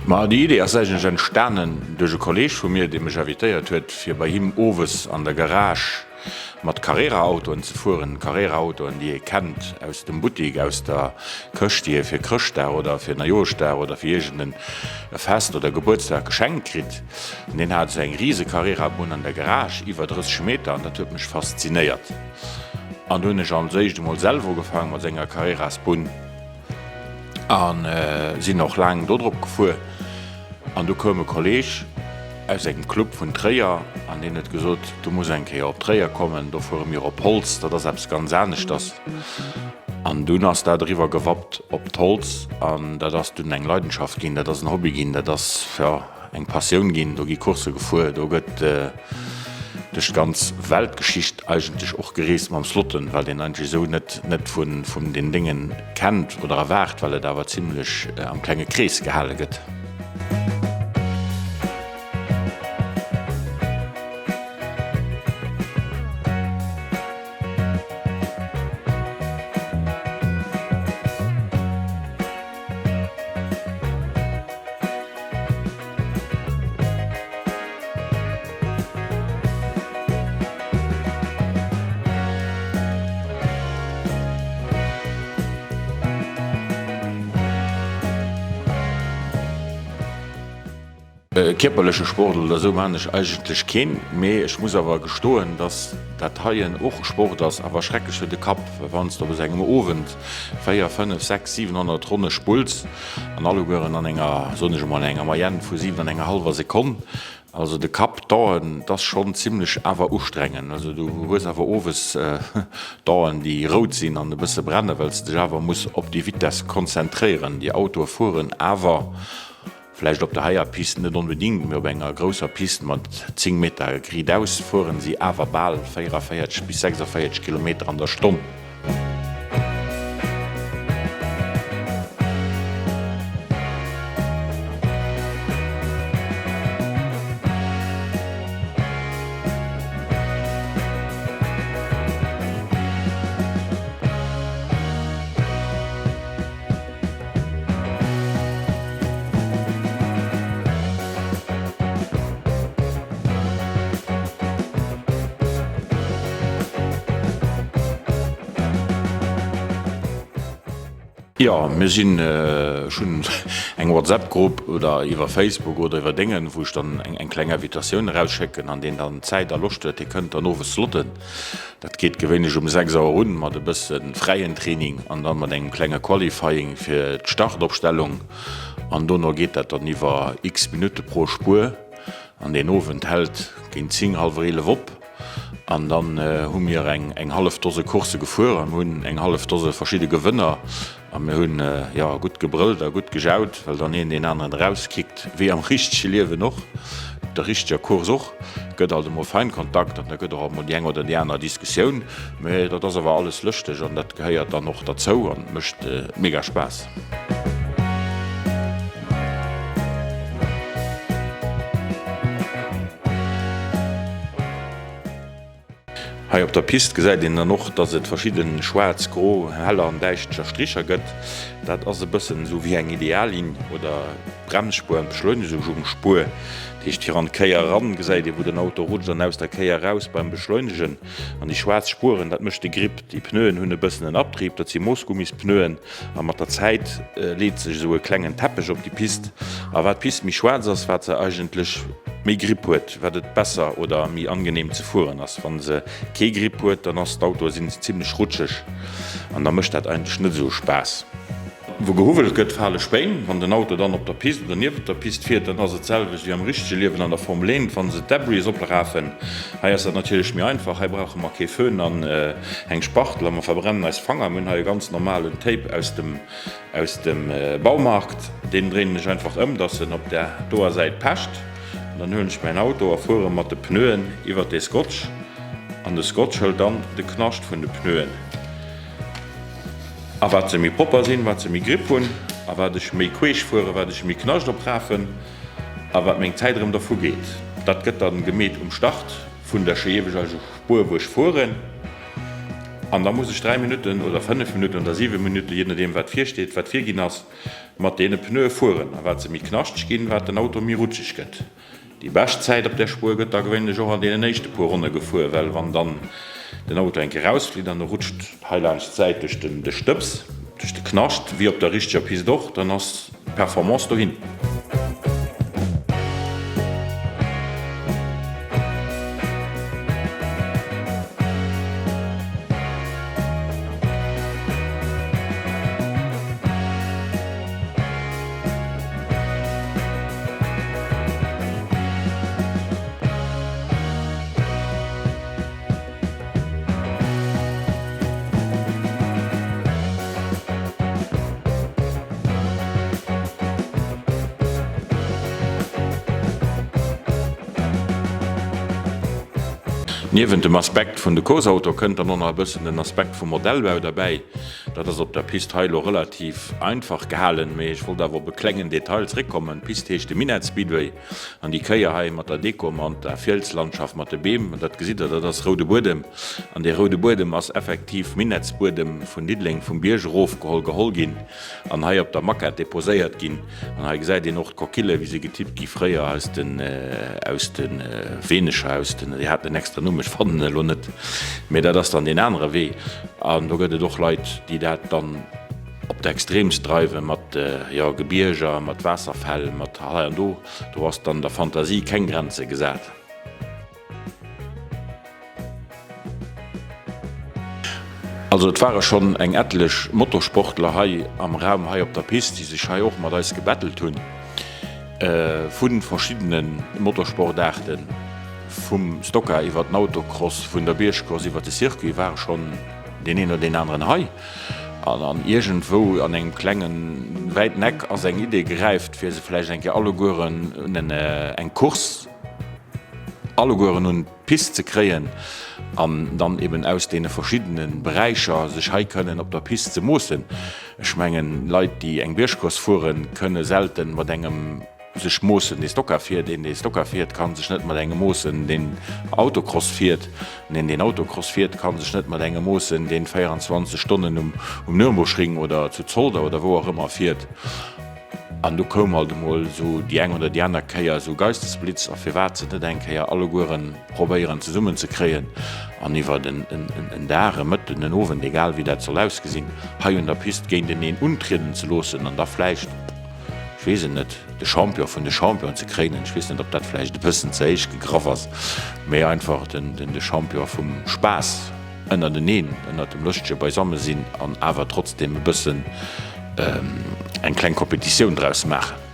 Ma déi Idee ass eigentlech entstanen duerch e Kolleeg vu mir, dee mech invitéiert huet, fir bei him owes an der Garage mat Carrera-Autoen ze fueren. Carrera-Autoen, déi ee kennt aus dem Buttik, aus der Këscht, déi ee fir Chrëschtdag oder fir Neijooschdag oder fir iergend e Fest oder Gebuertsdag geschenkt kritt. An deen hat esou eng rise Carrera-Bunn an der Garage, iwwer 30 Meter, an dat huet mech faszinéiert. An du hunn ech als éischt emol selwer ugefaangen mat senger Carrerasbunn. A sinn och laang do drop gefuer. An du koum e Kolleeg aus engem Club vun Tréier an deen huet gesot, Du muss eng Kéier op Tréier kommen, do fuere mir op Holz, dat ass eppes ganz aneschters. An dunn ass dat eriwwer gewappt op d'Holz an dat ass dunn eng Leidenschaft ginn, dat ass en Hobby ginn, dat ass, jo, eng Passioun ginn. Do gi Coursse gefuer, do gëtt duerch d'ganz Weltgeschicht eigentlech och gereest mam Slotten, wat een eigentlech esou net net vun vun den Déngen kennt oder erwaart, well et awer zimlech am klenge Krees gehale gëtt. Kierperleche Sport oder esou maan ech eigentlech keen, mee ech muss awer gestoen, dass dat heien och Sport ass, awer schrecklech fir de Kapp, well wanns de op esou engem Owend 4, 5, 6, 700 Ronne spulls, an allegueren an enger, soen ech emol, enger Moyenne vu 7 an enger hallwer Sekonn, also de Kapp, d'Aen, 't ass schonn zimlech awer ustrengend. Also du hues awer owes d'Aen, déi rout sinn an e bësse brennen, well s de dech awer muss op déi Vitess konzentréieren. Déi Autoe fueren awer vläicht op der heier Pist net onbedingt, mee op enger grousser Pist mat 10 Meter geridaus fueren si awer bal 44 bis 46 Kilometer an der Stonn. Jo, mir sinn, ech hunn eng WhatsApp-Grupp oder iwwer Facebook oder iwwer Déngen, wou ech dann eng kleng Invitatioun erausschécken an deen dann Zäit a Loscht huet, dee kënnt dann owes slotten. Dat geet gewéinlech um 6 Auer un mat e bësse fräien Training an dann mat engem klenge Qualifying fir d'Startopstellung an dono geet dat dann iwwer x Minutte pro Spuer an deen Owend hält géint 10, hallwer 11 op an dann hu mir eng eng hallef Dose Coursse gefuer an hunn eng hallef Dose verschidde Gewënner A mir hunn, jo, gutt gebrëllt a gutt gejaut, well dann een deen aneren erauskickt, wéi am richtege Liewen och, op der richteger Course och. Gëtt alt emol Feindkontakt an da gëtt och emol déi eng oder déi aner Diskussioun, mä dat ass awer alles lëschteg an dat gehéiert dann och derzou an mécht mega Spaass. Hei op der Pist gesäit een dann och, dass et verschidden schwaarz, gro, heller an däischteger Stricher gëtt. Dat ass e bëssen esou wéi eng Ideallinn oder Bremsspuer an Beschleunegungsspuer. Dat heescht fir an d'Kéier eran gesäit ee wou den Auto rutscht an aus der Kéier eraus beim Beschleunegen. An déi schwaarz Spueren, dat mécht de Grip. Déi Pneuen hunn e bëssen en Abtrieb, dat si Moosgummispneuen. A mat der Zäit leet sech esou e klengen Teppech op déi Pist. A wat d'Pist méi schwaarz ass, wat se eigentlech méi Gripp huet, wat et besser oder méi angenehm ze fueren ass. Wa se kee Gripp huet, dann ass d'Autoe sinn zimlech rutscheg an da mécht dat eigentlech net esou Spaass. Wou gehuwwelt gëtt, fale Spéin. Wann den Auto dann op der Pist oder niewent der Pist fiert, dann ass et d'selwecht wéi am richtege Liewen an der Formel 1, wa se d'Debris oprafen. Hei ass dat natierlech méi einfach, hei brauche mer kee Föhn an eng Spachtel a mer verbrennen eis Fanger. Mir hunn hei e ganz normalen Tape aus dem aus dem Baumarkt, deen dréinen ech einfach ëm, dass en op där doer Säit pecht. An dann huelen ech mäin Auto a fuere mat de Pneuen iwwert dee Scotch an de Scotch hëlt dann de Knascht vun de Pneuen. A wat se méi propper sinn, wat se méi Gripp hunn a wat ech méi queesch fueren, wat ech méi Knascht oprafen a wat meng Zäit erëm dervu geet. Dat gëtt dann gemeet um Start vun der jeeweileger Spuer wou ech fueren. An da muss ech 3 Minutten oder 5 Minutten oder 7 Minutten, jee nodeem wat virsteet, wat virginn ass, mat deene Pneue fueren. A wat se méi knaschteg ginn, wat den Auto méi rutscheg gëtt. Déi bescht Zäit op där Spuer gëtt da gewéinlech och an deenen éischte puer Ronne gefuer, well wann dann den Auto eng Kéier rausflitt an e rutscht hei laanscht d'Säit duerch de Stëbs, duerch de Knascht, wéi op der richteger Pist och, dann ass d'Performance dohin. Niewent dem Aspekt vun de Course-Auto kënnt dann och nach e bëssen den Aspekt vum Modellbau derbäi. Dat ass op der Pist hei elo relativ einfach gehalen, mee ech wollt awer op e klengen Detail zréckkommen. D'Pist heescht de Minett Speedway an déi Kéier hei mat der Deko, mat der Fielslandschaft, mat de Beem, dat gesitt der, dat ass roude Buedem. An dee roude Buedem ass effektiv Minettsbuedem vun Diddeleng vum Bierg erofgeholl geholl ginn an hei op der Maquette deposéiert ginn. An hei gesäit een och d'Coquillen, wéi se getippt gi fréier aus den, aus de Weenecher, aus den, déi haten en extra Numm, ech fannen en elo net, mee dat ass dann deen anere Wee. An do gëtt et och Leit, déi dat dann op d'Extreemst dreiwen, mat, jo, Gebierger, mat Waasserfäll, mat hei an do. Do ass dann der Fantasie keng Grenze gesat. Also et ware schonn eng etlech Motosportler hei am Raum, hei op der Pist, déi sech hei och mat eis gebettelt hunn, vu verschiddene Motorsportaarten, vum Stocker iwwer den Autocross, vun der Biergcourse iwwer de Circuit, ware schonn deen een oder deen aneren hei. An an iergendwou an engem klengen wäiten Eck ass eng Idee geräift, fir se vläicht eng Kéier allegueren un eng Course allegueren un d'Pist ze kréien an dann eben aus deene verschiddene Beräicher sech hei kënnen op der Pist ze moossen. Ech mengen, Leit, déi eng Biergcourse fueren, kënne selten mat engem sech moossen, dee Stocker fiert. Een, dee Stocker fiert, ka sech net mat engem moossen, deen Autocross fiert. An een, deen Autocross fiert, ka sech net mat engem moossen, deen 24 Stonnen um Nürburgring oder zu Zolder oder wou och ëmmer fiert. An du koum halt emol esou déi eng oder déi aner Kéier esou Geistesblitz, a firwat se net eng Kéier allegueren probéieren zesummen ze kréien an iwwert en Dag, e Mëtten, en Owend, egal wéi dat soll ausgesinn, hei un der Pist géinteneen untrieden ze loossen an da vläicht, ech weess et net, de Champion vun de Championen ze kréinen. Ech weess net, ob dat vläicht e bëssen ze héich gegraff ass, mee einfach de Champion vum Spaass. Ënnerteneen, ënnert dem lëschtege Beisammesinn an awer trotzdem e bëssen eng kleng Kompetitioun draus maachen.